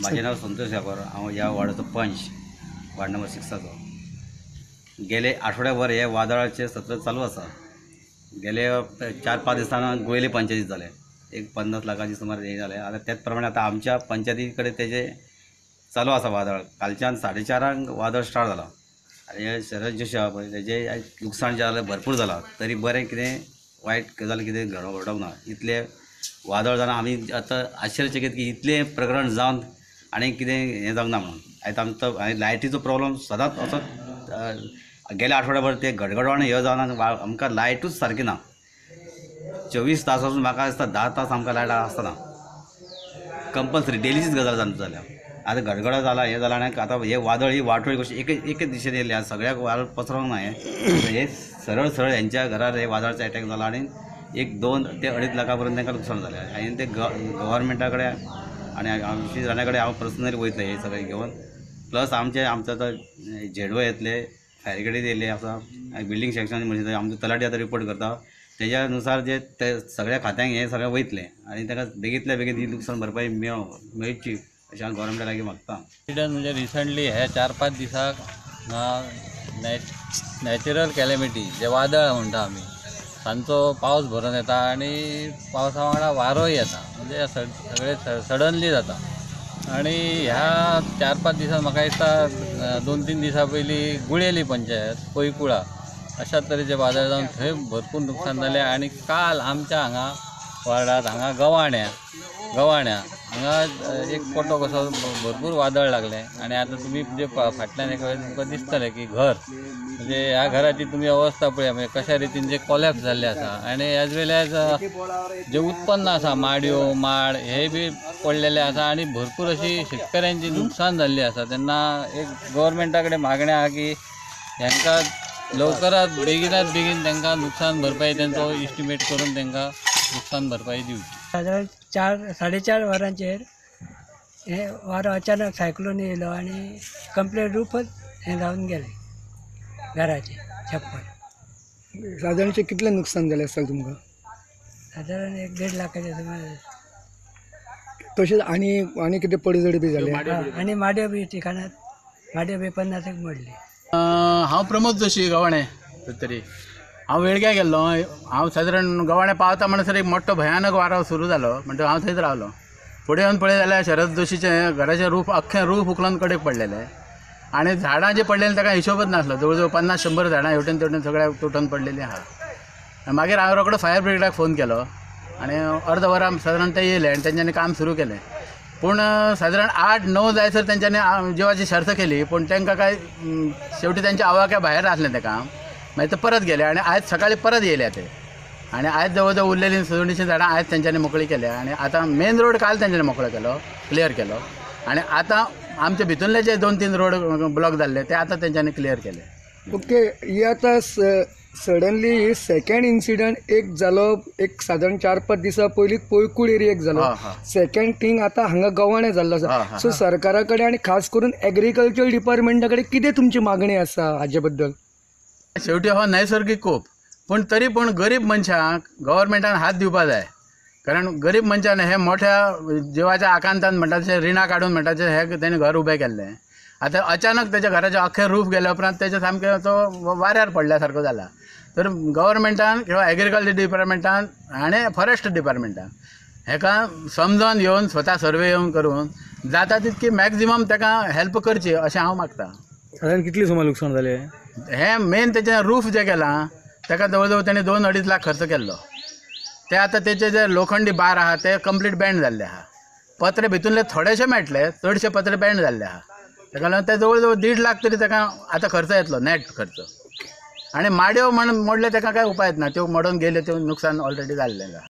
म्हाजें नांव संतोष गांवकर. हांव ह्या वॉर्डाचो पंच, वॉर्ड नंबर 6. गेले आठवड्याभर हे वादळाचें सत्र चालू आसा. गेले 4-5 दिसांनी गोयले पंचायतीत जालें, एक 50 लाखाची सुमार हें जालें. आतां त्याच प्रमाणे आतां आमच्या पंचायती कडेन तेजें चालू आसा वादळ. कालच्यान 4:30 वादळ स्टार्ट जाला आनी हे शरद जोशी आहा पळय, तेजें लुकसाण जें जालें भरपूर जालां. तरी बरें कितें वायट गजाल कितें घडोवंक ना. इतलें वादळ जावन आमी आतां आश्चर्यचकीत की इतलें प्रकरण जावन आनी कितें हें जावंक ना म्हणून. आतां आमचो आनी लायटीचो प्रोब्लम सदांच असोच गेल्या आठवड्याभर ते गडगडवान हे जावन आमकां लायटूच सारकी ना. 24 तासासून म्हाका दिसता 10 तास आमकां लायट आसतना कंपल्सरी डेलीचीच गजाल जावन जाल्या. आतां गडगडो जाला हें जालां आनी आतां हे वादळ ही वाटोळी कशी एक एकच दिशेन येयल्ली आसा, सगळ्याक वादळ पसरोंक ना. हें हे सरळ सरळ हेंच्या घरार हे वादळाचो एटॅक जाला आनी 1-2 ते 2.5 लाखा पर्यंत तांकां लुकसाण जालें. आनी ते गव्हर्मेंटा कडेन आनी आमच्या जाणा कडेन हांव पर्सनली वयतलें हें सगळें घेवन. प्लस आमचे आमचो आतां झेडवे येतले, फायर ब्रिगेड येयल्ले आसा, बिल्डींग सेक्शन म्हणजे आमचो तलाठी आतां रिपोर्ट करता, तेज्या नुसार जे ते सगळ्या खात्यांक हें सगळें वयतलें आनी ताका बेगींतल्या बेगीन ही लुकसाण भरपाई मेळची अशें हांव गव्हर्मेंटा लागीं मागता. इन्सिडंट म्हणजे रिसंटली हे 4-5 दिसाक नॅचरल कॅलेमिटी जे वादळ म्हणटा आमी, तांचो पावस भरून येता आनी पावसा वांगडा वारोय येता, म्हणजे सगळे सडनली जाता. आनी ह्या 4-5 दिसान म्हाका दिसता 2-3 दिसां पयलीं गुळेली पंचायत कोयकुळा अशा तरेचे वादळ जावन थंय भरपूर नुकसान जालें. आनी काल आमच्या हांगा वार्डांत हांगा गव्हाण्या हांगा एक पटो कसो भरपूर वादळ लागलें. आनी आतां तुमी म्हणजे फाटल्यान एक वेळ तुमकां दिसतलें की घर म्हणजे ह्या घराची तुमी अवस्था पळया, म्हणजे कशा रितीन जे कोलॅप्स जाल्ले आसा. आनी एज वेल एज जे उत्पन्न आसा माडयो माड हे बी पडलेले आसा आनी भरपूर अशी शेतकऱ्यांची नुकसान जाल्ली आसा. तेन्ना एक गव्हर्मेंटा कडेन मागणें आहा की हेंकां लवकरात बेगिनात बेगीन तांकां नुकसान भरपाई तेंचो इस्टिमेट करून तांकां नुकसान भरपाई दिवची. सादारण 4-4.5 वरांचेर हें वारो अचानक सायक्लोन येयलो आनी कंप्लीट रूफच हें जावन गेलें घराचें छप्पर. सादारणशें कितलें नुकसान जालें आसतलें तुमकां? सादारण 1-1.5 लाखाचें सुमार. तशेंच आनी आनी कितें पडझड बी जालें? आनी माडयो बी ठिकाणांत माडयो बी 50 मोडली. हांव प्रमोद जोशी गव्हाणे तरी हांव वेळग्या गेल्लो. हांव सादारण गव्हाणे पावता म्हणसर एक मोठो भयानक वारो सुरू जालो, म्हणटकच हांव थंयच रावलो. फुडें येवन पळय जाल्यार शरद जोशीचें घराचें रूफ अख्खें रूफ उखलून कडेक पडलेलें आनी झाडां जी पडलेलीं ताका हिशोबच नासलो. जवळ जवळ 50-100 झाडां हेवटेन तेवटेन सगळ्या तुटून पडलेलीं आहा. मागीर हांवें रोकडो फायर ब्रिगेडाक फोन केलो आनी अर्द वरां सादारण ते येयले आनी तेंच्यांनी काम सुरू केलें. पूण सादारण 8-9 जायसर तेंच्यांनी जिवाची शर्त केली, पूण तांकां काय शेवटी तेंच्या आवाक्या भायर आसलें तें काम. मागीर ते परत गेले आनी आयज सकाळी परत येयल्या ते आनी आयज जवळ जवळ उरलेलीं थोडीशीं झाडां आयज तेंच्यांनी मोकळी केल्या. आनी आतां मेन रोड काल तेंच्यांनी मोकळो केलो, क्लियर केलो. आनी आतां आमचे भितूनले जे 2-3 रोड ब्लॉक जाल्ले ते आतां तेंच्यांनी क्लियर केले. ओके, ही आतां सडनली ही सेकंड इन्सिडंट एक जालो, एक सादारण 4-5 दिसां पयलीं कोयकूळ एरियेक जालो. सेकंड थिंग आतां हांगा गव्हाणे जाल्लो आसा. सो सरकारा कडेन आनी खास करून एग्रीकल्चर डिपार्टमेंटा कडेन कितें तुमची मागणी आसा हाजे बद्दल? शेवटी हो नैसर्गीक कोप, पूण तरी पूण गरीब मनशांक गव्हर्मेंटान हात दिवपा जाय. कारण गरीब मनशान हे मोठ्या जिवाच्या आकांतान म्हणटा तशें रिणां काडून म्हणटा तशें हे तेणें घर उबें केल्लें. आतां अचानक तेच्या घराचें अख्खें रूफ गेल्या उपरांत तेजें सामकें तो वाऱ्यार पडल्या सारको जाला. तर गव्हर्मेंटान किंवा एग्रीकल्चर डिपार्टमेंटान आनी फॉरेस्ट डिपार्टमेंटान हेका समजून येवन स्वता सर्वे येवन करून जाता तितकी मॅक्झिमम ताका हेल्प करची अशें हांव मागता. सादारण कितली सुमार लुकसाण जालें? हें मेन तेचें रूफ जें केलां ताका जवळ जवळ तेणें 2-2.5 लाख खर्च केल्लो. ते आतां तेचे जे लोखंडी बार आहा ते कंप्लीट बँड जाल्ले आहा. पत्रे भितूनले थोडेशे मेळटले, चडशे पत्रे बँड जाल्ले आहा. ताका लागून ते जवळ जवळ 1.5 लाख तरी ताका आतां खर्च येतलो, नॅट खर्च. आनी माडयो म्हण मोडले ताका कांय उपायच ना, त्यो मोडून गेल्यो, त्यो नुकसान ऑलरेडी जाल्लें आहा.